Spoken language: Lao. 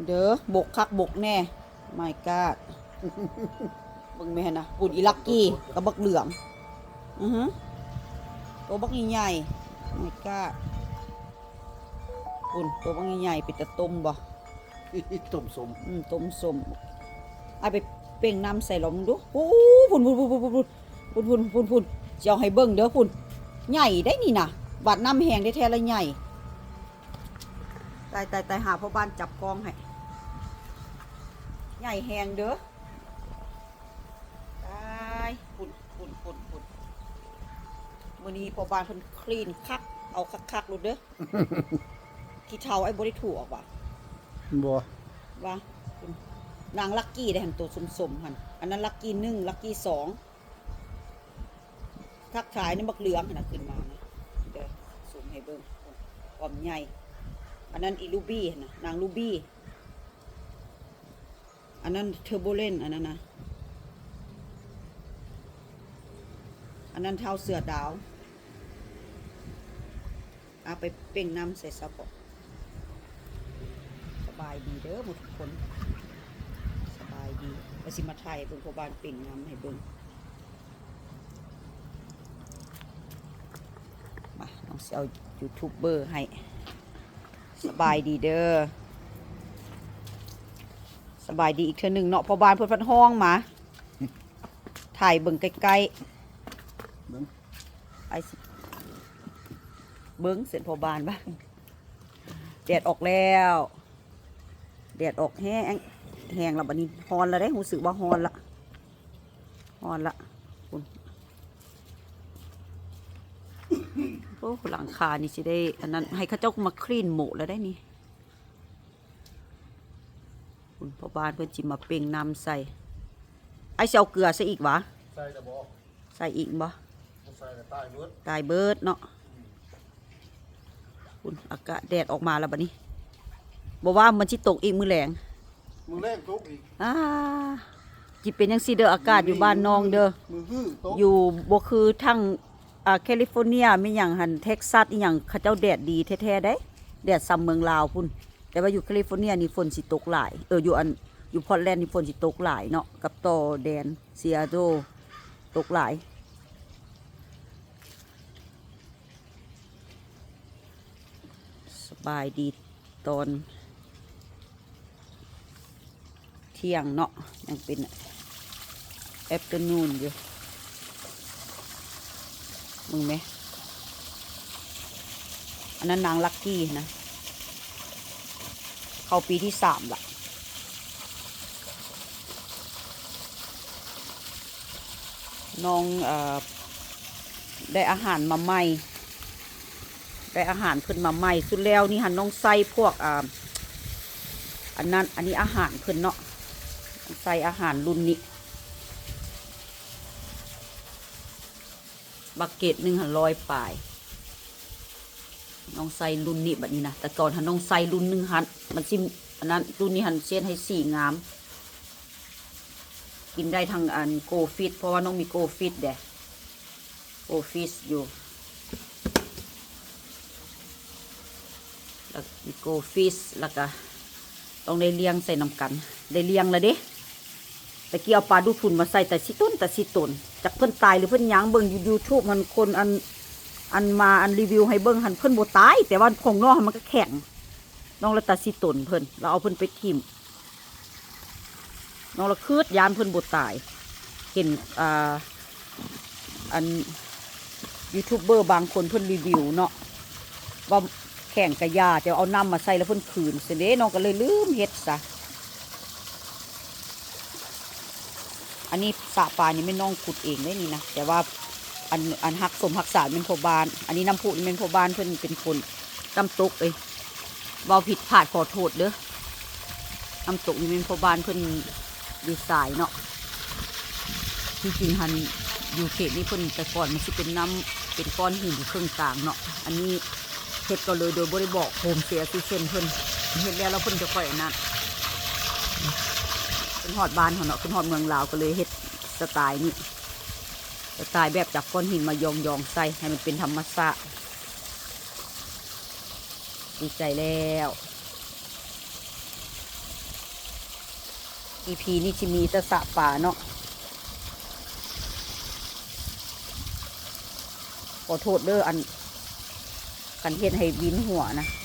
ເດີ ບົກຄັກບົກແນ່ My God ເບິ່ງແມ່ນນະ ພຸ້ນອີລັກກີ້ກັບບັກເຫຼືອງ ອືຮຶ ໂຕບັກໃຫຍ່ໆ My God ພຸ້ນ ໂຕບັກໃຫຍ່ໆ ເປັນຕາຕົ້ມບໍ່? ຕົ້ມສົ້ມ ອືມ ຕົ້ມສົ້ມ ອ້າຍໄປເປັ່ງນ້ຳໃສ່ລອງເບິ່ງດູ ໂອ້ ພຸ້ນໆ ພຸ້ນໆ ຊິເອົາໃຫ້ເບິ່ງເດີ ພຸ້ນ ໃຫຍ່ໄດ໋ນີ້ນະ ບາດນ້ຳແຮງແທ້ໆລະໃຫຍ່ ຕາຍໆໆ ຫາພໍ່ບ້ານຈັບກ້ອງໃຫ້ ໃຫຍ່ແຮງເດີ ຕາຍ ພຸ້ນໆໆໆ ມື້ນີ້ພໍ່ບ້ານເພິ່ນຄລີນຄັກ ເອົາຄັກໆໂລດເດີ ຂີ້ເຖົ້າອ້າຍບໍ່ໄດ້ຖູອອກຫວາ? ບໍ່ ວ່າ ນາງລັກກີ້ເດ້ຫັ້ນ ໂຕສົ້ມໆຫັ້ນ ອັນນັ້ນລັກກີ້ໜຶ່ງ ລັກກີ້ສອງ ທັກທາຍນຳບັກເຫຼືອງຫັ້ນນະ ຂຶ້ນມານະ ເດີ ຊູມໃຫ້ເບິ່ງ ຄວາມໃຫຍ່ ອັນນັ້ນອີລູບີ້ຫັ້ນນະ ນາງລູບີ້ ອັນນັ້ນເທີບູເລັນ ອັນນັ້ນນະ ອັນນັ້ນທ້າວເສືອດາວ ອາ ໄປເປັ່ງນ້ຳໃສ່ຊະເບາະ ສະບາຍດີເດີໝົດທຸກຄົນ ສະບາຍດີ ວ່າຊິມາຖ່າຍໃຫ້ເບິ່ງ ພໍ່ບ້ານເປັ່ງນ້ຳໃຫ້ເບິ່ງ ມາ ນ້ອງຊິເອົາຢູທູບເບີໃຫ້ ສະບາຍດີເດີ ສະບາຍດີອີກເທື່ອໜຶ່ງເນາະ ພໍ່ບ້ານເພິ່ນພັດຮ້ອງມາ ຖ່າຍເບິ່ງໃກ້ໆ ເບິ່ງ ອ້າຍຊິເບິ່ງເຊັ່ນພໍ່ບ້ານວ່າ ແດດອອກແລ້ວ ແດດອອກແຮງ ແຮງລະ ບັດນີ້ຮ້ອນລະເດ້ ຮູ້ສຶກວ່າຮ້ອນລະ ຮ້ອນລະ ພຸ້ນ ໂອ້ ຫຼັງຄານີ້ຊິໄດ້ອັນນັ້ນ ໃຫ້ເຂົາເຈົ້າມາຄລີນໂມະລະໄດ໋ນີ້ ພຸ້ນ ພໍ່ບ້ານເພິ່ນຊິມາເປັ່ງນ້ຳໃສ່ ອ້າຍຊິເອົາເກືອໃສ່ອີກຫວາ? ໃສ່ລະບໍ່? ໃສ່ອີກບໍ່? ບໍ່ໃສ່ລະຕາຍເບິດ ຕາຍເບິດເນາະ ພຸ້ນ ອາກາດແດດອອກມາລະບັດນີ້ ບໍ່ວ່າມັນຊິຕົກອີກມື້ແລງ ມື້ແລງຕົກອີກ ອາ ຊິເປັນຈັ່ງຊີ້ເດີ ອາກາດຢູ່ບ້ານນ້ອງເດີ ມື້ຮືຕົກ ຢູ່ບໍ່ຄືທາງ ອາ ແຄລິຟໍເນຍ ແມ່ນຫຍັງຫັ້ນ ເທັກຊັສອີ່ຫຍັງ ເຂົາເຈົ້າແດດດີແທ້ໆໄດ໋ ແດດສ່ຳເມືອງລາວພຸ້ນ ແຕ່ວ່າຢູ່ແຄລິຟໍເນຍນີ້ຝົນຊິຕົກຫຼາຍ ເອີ ຢູ່ອັນ ຢູ່ພອດແລນນີ້ຝົນຊິຕົກຫຼາຍເນາະ ກັບຕໍ່ແດນຊີແອດເທິລ ຕົກຫຼາຍ ສະບາຍດີຕອນ ທ່ຽງເນາະ ຍັງເປັນແອັບເຕີນູນຢູ່ ເບິ່ງແມ ອັນນັ້ນນາງລັກກີ້ນະ ເຂົ້າປີທີສາມລະ ນ້ອງ ເອີ ໄດ້ອາຫານມາໃໝ່ ໄດ້ອາຫານເພິ່ນມາໃໝ່ ສຸດແລ້ວນີ້ຫັ້ນ ນ້ອງໃສ່ພວກ ອາ ອັນນັ້ນ ອັນນີ້ອາຫານເພິ່ນເນາະ ໃສ່ອາຫານລຸ້ນນີ້ ບັກເກັດໜຶ່ງຫັ້ນຮ້ອຍປາຍ ນ້ອງໃສ່ລຸ້ນນີ້ບັດນີ້ນະ ແຕ່ກ່ອນຫັ້ນນ້ອງໃສ່ລຸ້ນໜຶ່ງຫັ້ນ ມັນຊິ ອັນນັ້ນ ລຸ້ນນີ້ຫັ້ນເຮັດໃຫ້ສີງາມ ກິນໄດ້ທັງອັນໂກຟິດ ເພາະວ່ານ້ອງມີໂກຟິດເດ້ ໂກຟິດຢູ່ ແລ້ວມີໂກຟິດ ແລ້ວກະຕ້ອງໄດ້ລ້ຽງໃສ່ນຳກັນ ໄດ້ລ້ຽງແລ້ວເດ້ ຕະກີ້ເອົາປາດູດຝຸ່ນມາໃສ່ ຕາຊິຕົນ ຕາຊິຕົນ ຈັກເພິ່ນຕາຍຫຼືເພິ່ນຫຍັງ ເບິ່ງຢູ່ຢູທູບຫັ້ນ ຄົນອັນ ອັນມາອັນຣີວິວໃຫ້ເບິ່ງຫັ້ນ ເພິ່ນບໍ່ຕາຍ ແຕ່ວ່າຂອງນ້ອງຫັ້ນມັນກະແຂງ ນ້ອງລະຕາຊິຕົນເພິ່ນ ລະເອົາເພິ່ນໄປຖິ້ມ ນ້ອງລະຄຶດຢ້ານເພິ່ນບໍ່ຕາຍ ເຫັນ ອ່າ ອັນຢູທູບເບີບາງຄົນເພິ່ນຣີວິວເນາະ ວ່າແຂງກະຢ່າ ແຕ່ເອົານ້ຳມາໃສ່ລະເພິ່ນຄືນຊັ້ນເດ້ ນ້ອງກະເລີຍລືມເຮັດຊະ ອັນນີ້ສະປານີ້ແມ່ນນ້ອງຂຸດເອງເດ້ນີ້ນະ ແຕ່ວ່າອັນ ອັນຮັກສົມຮັກສາແມ່ນພໍ່ບ້ານ ອັນນີ້ນ້ຳພຸນີ້ແມ່ນພໍ່ບ້ານເພິ່ນເປັນຄົນ ນ້ຳຕົກເອີຍ ເວົ້າຜິດພາດຂໍໂທດເດີ ນ້ຳຕົກນີ້ແມ່ນພໍ່ບ້ານເພິ່ນດີໄຊເນາະ ທີ່ຈິງຫັ້ນຢູ່ເຂດນີ້ເພິ່ນ ແຕ່ກ່ອນມັນຊິເປັນນ້ຳ ເປັນກ້ອນຫີນຢູ່ເຄິ່ງກາງເນາະ ອັນນີ້ເຮັດກໍເລີຍໂດຍບໍ່ໄດ້ບອກໂຮມເຊຍຊິເຊັນເພິ່ນ ເຮັດແລ້ວ ແລ້ວເພິ່ນຈະຄ່ອຍອັນນັ້ນ ຂຶ້ນຮອດບ້ານເຮົາເນາະ ຂຶ້ນຮອດເມືອງລາວກໍເລີຍເຮັດສະໄຕນີ້ ສະໄຕແບບຈັບກ້ອນຫີນມາຢອງໆໃສ່ ໃຫ້ມັນເປັນທຳມະຊາດ ດີໃຈແລ້ວ ອີພີນີ້ຊິມີແຕ່ສະປາເນາະ. ຂໍໂທດເດີ ອັນ ຄັນເຮັດໃຫ້ວິນຫົວນະ.